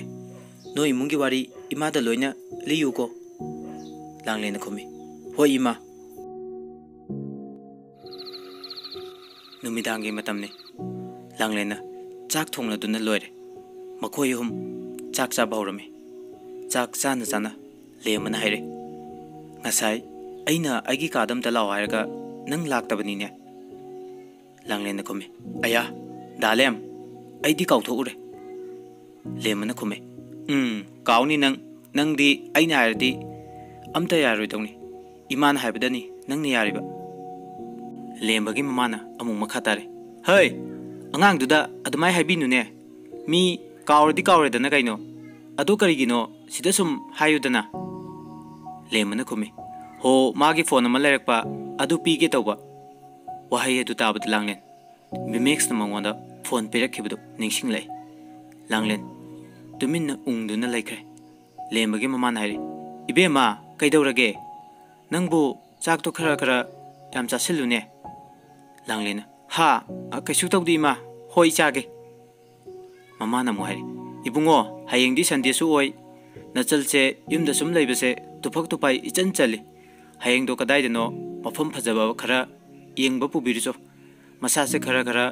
ꯅꯣꯏ ꯏꯃꯨꯡꯒꯤ ꯋꯥꯔꯤ ꯏꯃꯥꯗ ꯂꯣꯏꯅ ꯂꯤꯌꯨꯀꯣ꯫" ꯂꯥꯡꯂꯦꯟꯅ ꯈꯨꯝꯃꯤ, "ꯍꯣꯏ ꯏꯃꯥ꯫" ꯅꯨꯃꯤꯗꯥꯡꯒꯤ ꯃꯇꯝꯅꯤ꯫ ꯂꯥꯡꯂꯦꯟꯅ ꯆꯥꯛ ꯊꯣꯡꯂꯗꯨꯅ ꯂꯣꯏꯔꯦ꯫ ꯃꯈꯣꯏ ꯑꯍꯨꯝ ꯆꯥꯛ ꯆꯥꯕ ꯍꯧꯔꯝꯃꯤ꯫ ꯆꯥꯛ ꯆꯥꯅ ꯆꯥꯅ ꯂꯦꯝꯕꯅ ꯍꯥꯏꯔꯦ, "ꯉꯁꯥꯏ ꯑꯩꯅ ꯑꯩꯒꯤ ꯀꯥꯗ ꯑꯝꯇ ꯂꯥꯛꯑꯣ ꯍꯥꯏꯔꯒ ꯅꯪ ꯂꯥꯛꯇꯕꯅꯤꯅꯦ?" ꯂꯥꯡꯂꯦꯟꯅ ꯈꯨꯝꯃꯤ, "ꯑꯌꯥ, ꯗꯥ ꯂꯦꯝ, ꯑꯩꯗꯤ ꯀꯥꯎꯊꯣꯛꯎꯔꯦ꯫" ꯂꯦꯝꯕꯅ ꯈꯨꯝꯃꯤ, "ꯎꯝ, ꯀꯥꯎꯅꯤ ꯅꯪ꯫ ꯅꯪꯗꯤ ꯑꯩꯅ ꯍꯥꯏꯔꯗꯤ ꯑꯝꯇ ꯌꯥꯔꯣꯏꯗꯧꯅꯤ꯫ ꯏꯃꯥꯅ ꯍꯥꯏꯕꯗꯅꯤ ꯅꯪꯅ ꯌꯥꯔꯤꯕ꯫" ꯂꯦꯝꯕꯒꯤ ꯃꯃꯥꯅ ꯑꯃꯨꯛ ꯃꯈꯥ ꯇꯥꯔꯦ, "ꯍꯩ, ꯑꯉꯥꯡꯗꯨꯗ ꯑꯗꯨꯃꯥꯏ ꯍꯥꯏꯕꯤꯅꯨꯅꯦ꯫ ꯃꯤ ꯀꯥꯎꯔꯗꯤ ꯀꯥꯎꯔꯦꯗꯅ ꯀꯩꯅꯣ꯫ ꯑꯗꯣ ꯀꯔꯤꯒꯤꯅꯣ ꯁꯤꯗ ꯁꯨꯝ ꯍꯥꯏꯌꯨꯗꯅ꯫" ꯂꯦꯝꯕꯅ ꯈꯨꯝꯃꯤ, "ꯍꯣ, ꯃꯥꯒꯤ ꯐꯣꯟ ꯑꯃ ꯂꯩꯔꯛꯄ, ꯑꯗꯨ ꯄꯤꯒꯦ ꯇꯧꯕ꯫" ꯋꯥꯍꯩ ꯑꯗꯨ ꯇꯥꯕꯗ ꯂꯥꯡꯂꯦꯟ ꯕꯤꯃꯦꯛꯁꯅ ꯃꯉꯣꯟꯗ ꯐꯣꯟ ꯄꯤꯔꯛꯈꯤꯕꯗꯨ ꯅꯤꯡꯁꯤꯡꯂꯛꯏ꯫ ꯂꯥꯡꯂꯦꯟ ꯇꯨꯃꯤꯟꯅ ꯎꯪꯗꯨꯅ ꯂꯩꯈ꯭ꯔꯦ꯫ ꯂꯦꯝꯕꯒꯤ ꯃꯃꯥꯅ ꯍꯥꯏꯔꯤ, "ꯏꯕꯦꯝꯃ, ꯀꯩꯗꯧꯔꯒꯦ? ꯅꯪꯕꯨ ꯆꯥꯛꯇꯣ ꯈꯔ ꯈꯔ ꯌꯥꯝ ꯆꯥꯁꯤꯜꯂꯨꯅꯦ꯫" ꯂꯥꯡꯂꯦꯟꯅ, "ꯍꯥ? ꯑ, ꯀꯩꯁꯨ ꯇꯧꯗꯦ ꯏꯃꯥ, ꯍꯣꯏ ꯆꯥꯒꯦ꯫" ꯃꯃꯥꯅ ꯑꯃꯨꯛ ꯍꯥꯏꯔꯤ, "ꯏꯕꯨꯡꯉꯣ, ꯍꯌꯦꯡꯗꯤ ꯁꯟꯗꯦꯁꯨ ꯑꯣꯏ, ꯅꯆꯜꯁꯦ ꯌꯨꯝꯗ ꯁꯨꯝ ꯂꯩꯕꯁꯦ ꯇꯨꯐꯛ ꯇꯨꯐꯥꯏ ꯏꯆꯟ ꯆꯜꯂꯤ꯫ ꯍꯌꯦꯡꯗꯣ ꯀꯗꯥꯏꯗꯅꯣ ꯃꯐꯝ ꯐꯖꯕ ꯈꯔ ꯌꯦꯡꯕ ꯄꯨꯕꯤꯔꯨꯆꯣ꯫ ꯃꯁꯥꯁꯦ ꯈꯔ ꯈꯔ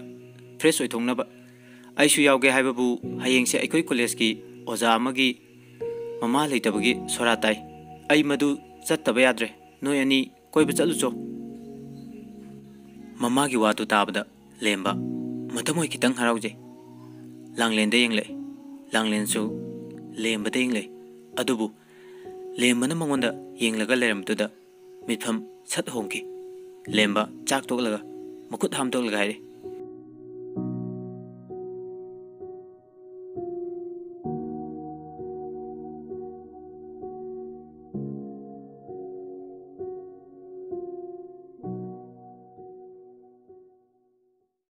ꯐ꯭ꯔꯦꯁ ꯑꯣꯏꯊꯣꯛꯅꯕ꯫ ꯑꯩꯁꯨ ꯌꯥꯎꯒꯦ ꯍꯥꯏꯕꯕꯨ ꯍꯌꯦꯡꯁꯦ ꯑꯩꯈꯣꯏ ꯀꯣꯂꯦꯖꯀꯤ ꯑꯣꯖꯥ ꯑꯃꯒꯤ ꯃꯃꯥ ꯂꯩꯇꯕꯒꯤ ꯁꯣꯔꯥ ꯇꯥꯏ꯫ ꯑꯩ ꯃꯗꯨ ꯆꯠꯇꯕ ꯌꯥꯗ꯭ꯔꯦ꯫ ꯅꯣꯏ ꯑꯅꯤ ꯀꯣꯏꯕ ꯆꯠꯂꯨꯆꯣ꯫" ꯃꯃꯥꯒꯤ ꯋꯥꯗꯨ ꯇꯥꯕꯗ ꯂꯦꯝꯕ ꯃꯊꯃꯣꯏ ꯈꯤꯇꯪ ꯍꯔꯥꯎꯖꯩ꯫ ꯂꯥꯡꯂꯦꯟꯗ ꯌꯦꯡꯂꯛꯏ꯫ ꯂꯥꯡꯂꯦꯟꯁꯨ ꯂꯦꯝꯕꯗ ꯌꯦꯡꯂꯩ꯫ ꯑꯗꯨꯕꯨ ꯂꯦꯝꯕꯅ ꯃꯉꯣꯟꯗ ꯌꯦꯡꯂꯒ ꯂꯩꯔꯝꯕꯗꯨꯗ ꯃꯤꯠꯐꯝ ꯁꯠ ꯍꯣꯡꯈꯤ꯫ ꯂꯦꯝꯕ ꯆꯥꯛ ꯇꯣꯛꯂꯒ ꯃꯈꯨꯠ ꯍꯥꯝꯗꯣꯛꯂꯒ ꯍꯥꯏꯔꯦ,